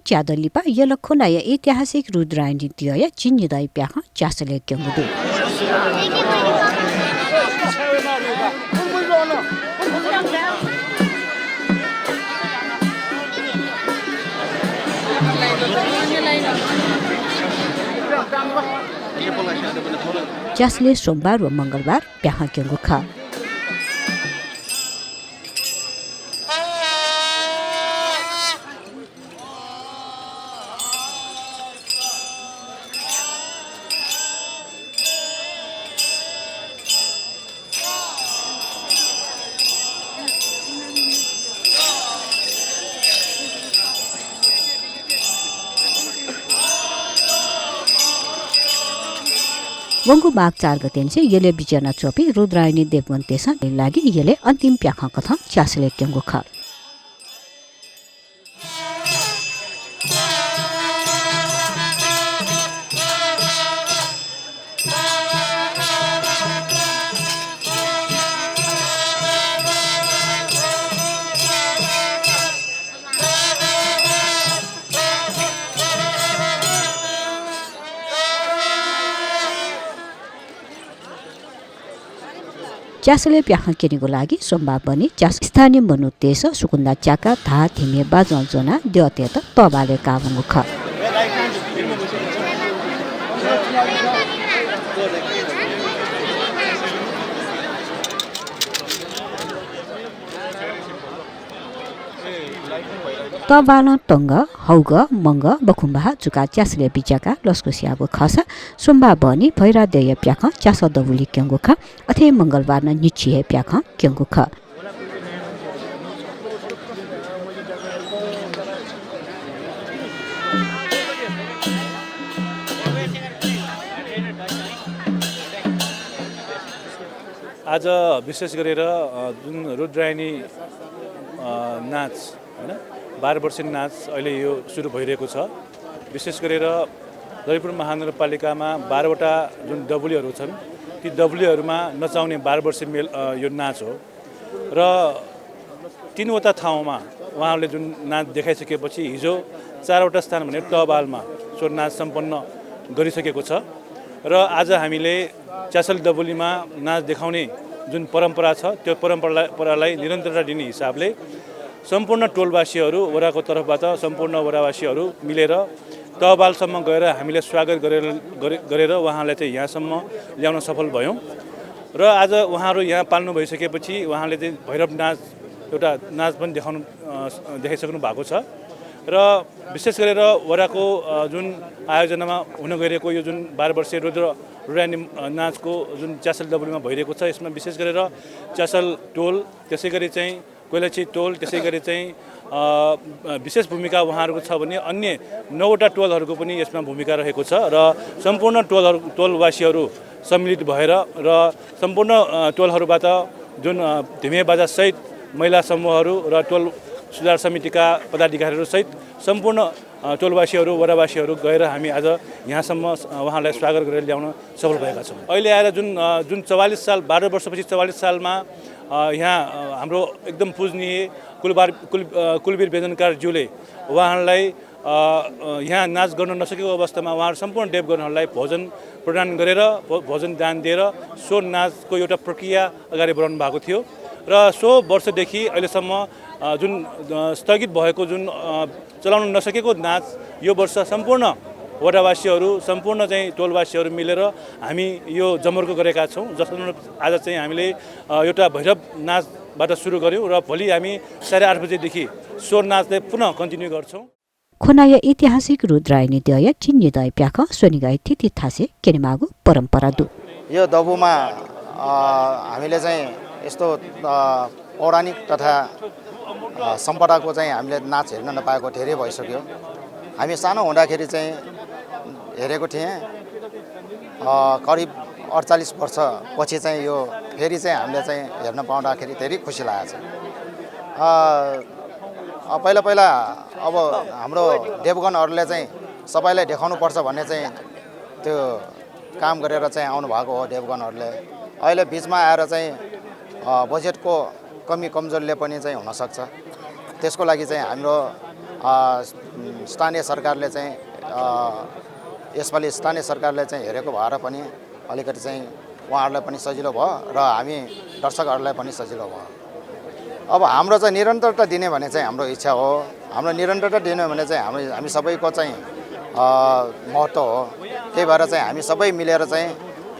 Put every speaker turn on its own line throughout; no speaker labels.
च्यादलिपा यलखोनाय ऐतिहासिक रुद्रायणी दिय चिन्निदाई प्याख च्यासले क्यंगुदु च्यासले सोमबार व मंगलबार प्याख क्यंगु खा वंगु माघ 4 गतेन से यले बिचना चोपी रुद्रायणी देववन्तेसा लागि यले अन्तिम प्याख कथा च्यासले क्यंगु खा च्यासले प्याख केनीको लागि सोमबार पनि च्यास स्थानीय मनुतेस सुकुन्दा च्याका धा थिमे बाजजना द्यते त तबाले कावंगु ख तबाल टंग हौग मंग बखुम्बा चुका च्यासले बिचाका लस्कुसियाको खसा सोमबार बनी भैरा देय प्याख च्यास दबुली क्यंगु ख अथे मंगलबार न निचिए प्याख क्यंगु ख
आज विशेष गरेर जुन रुद्रायणी नाच हैन 12 वर्षे नाच अहिले यो सुरु भइरहेको छ। विशेष गरेर ललितपुर महानगरपालिकामा 12 वटा जुन डबुलीहरू छन् ती डबुलीहरूमा नचाउने 12 वर्षे यो नाच हो र 3 वटा ठाउँमा उहाँहरूले जुन नाच देखाइसकेपछि हिजो 4 वटा स्थान भने तबालमा सो नाच सम्पन्न गरिसकेको छ र आज हामीले च्यासल डबुलीमा नाच देखाउने जुन परम्परा छ त्यो परम्परालाई निरन्तरता दिने हिसाबले सम्पूर्ण टोलवासीहरू वडाको तर्फबाट सम्पूर्ण वडावासीहरू मिलेर तहबालसम्म गएर हामीले स्वागत गरेर उहाँलाई चाहिँ यहाँसम्म ल्याउन सफल भयौँ र आज उहाँहरू यहाँ पाल्नु भइसकेपछि उहाँले चाहिँ भैरव नाच एउटा नाच पनि देखाइसक्नु भएको छ र विशेष गरेर वडाको जुन आयोजनामा हुन गइरहेको यो जुन 12 वर्षीय रुद्रायणी नाचको जुन च्यासल डबुलीमा भइरहेको छ यसमा विशेष गरेर च्यासल टोल त्यसैगरी चाहिँ कोइलाची टोल त्यसैगरी चाहिँ विशेष भूमिका उहाँहरूको छ भने अन्य 9 वटा टोलहरूको पनि यसमा भूमिका रहेको छ र सम्पूर्ण टोलवासीहरू सम्मिलित भएर र सम्पूर्ण टोलहरूबाट जुन धिमे बाजा सहित महिला समूहहरू र टोल सुधार समितिका पदाधिकारीहरू सहित सम्पूर्ण टोलवासीहरू वडावासीहरू गएर हामी आज यहाँसम्म उहाँलाई स्वागत गरेर ल्याउन सफल भएका छौँ। अहिले आएर जुन 44 साल 12 वर्षपछि 44 सालमा यहाँ हाम्रो एकदम पूजनीय कुलवीर बेजनकारज्यूले उहाँहरूलाई यहाँ नाच गर्न नसकेको अवस्थामा उहाँहरू सम्पूर्ण देवगणहरूलाई भोजन प्रदान गरेर भोजन दान दिएर सो नाचको एउटा प्रक्रिया अगाडि बढाउनु भएको थियो र सो वर्षदेखि अहिलेसम्म जुन स्थगित भएको जुन चलाउन नसकेको नाच यो वर्ष सम्पूर्ण वडावासीहरू सम्पूर्ण चाहिँ टोलवासीहरू मिलेर हामी यो जमर्को गरेका छौँ जसको आज चाहिँ हामीले एउटा भैरव नाचबाट सुरु गर्यौँ र भोलि हामी 8:30 बजेदेखि सो नाचले पुनः कन्टिन्यू गर्छौँ।
खोनाय ऐतिहासिक रुद्रायणी दय चिन्निदय प्याख सोनिगाई थिति थासे केनेमागु परम्परा दु
यो दबुमा हामीले चाहिँ यस्तो पौराणिक तथा सम्पदाको चाहिँ हामीले नाच हेर्न नपाएको धेरै भइसक्यो। हामी सानो हुँदाखेरि चाहिँ हेरेको थिएँ करिब 48 वर्षपछि चाहिँ यो फेरि चाहिँ हामीले चाहिँ हेर्न पाउँदाखेरि धेरै खुसी लागेको छ। पहिला अब हाम्रो देवगणहरूले चाहिँ सबैलाई देखाउनुपर्छ भन्ने चाहिँ त्यो काम गरेर चाहिँ आउनुभएको हो देवगणहरूले। अहिले बिचमा आएर चाहिँ बजेटको कमी कमजोरले पनि चाहिँ हुनसक्छ। त्यसको लागि चाहिँ हाम्रो स्थानीय सरकारले चाहिँ यसपालि स्थानीय सरकारले चाहिँ हेरेको भएर पनि अलिकति चाहिँ उहाँहरूलाई पनि सजिलो भयो र हामी दर्शकहरूलाई पनि सजिलो भयो। अब हाम्रो चाहिँ निरन्तरता दिने भने चाहिँ हाम्रो इच्छा हो। हाम्रो निरन्तरता दिने भने चाहिँ हामी सबैको चाहिँ महत्त्व हो। त्यही भएर चाहिँ हामी सबै मिलेर चाहिँ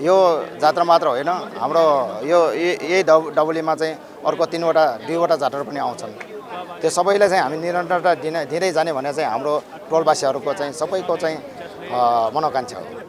यो जात्रा मात्र होइन, हाम्रो यही डबुलीमा चाहिँ अर्को 2वटा जात्रा पनि आउँछन्। त्यो सबैलाई चाहिँ हामी निरन्तरता दिँदै जाने भने चाहिँ हाम्रो टोलवासीहरूको चाहिँ सबैको चाहिँ मनोकांक्षा हो।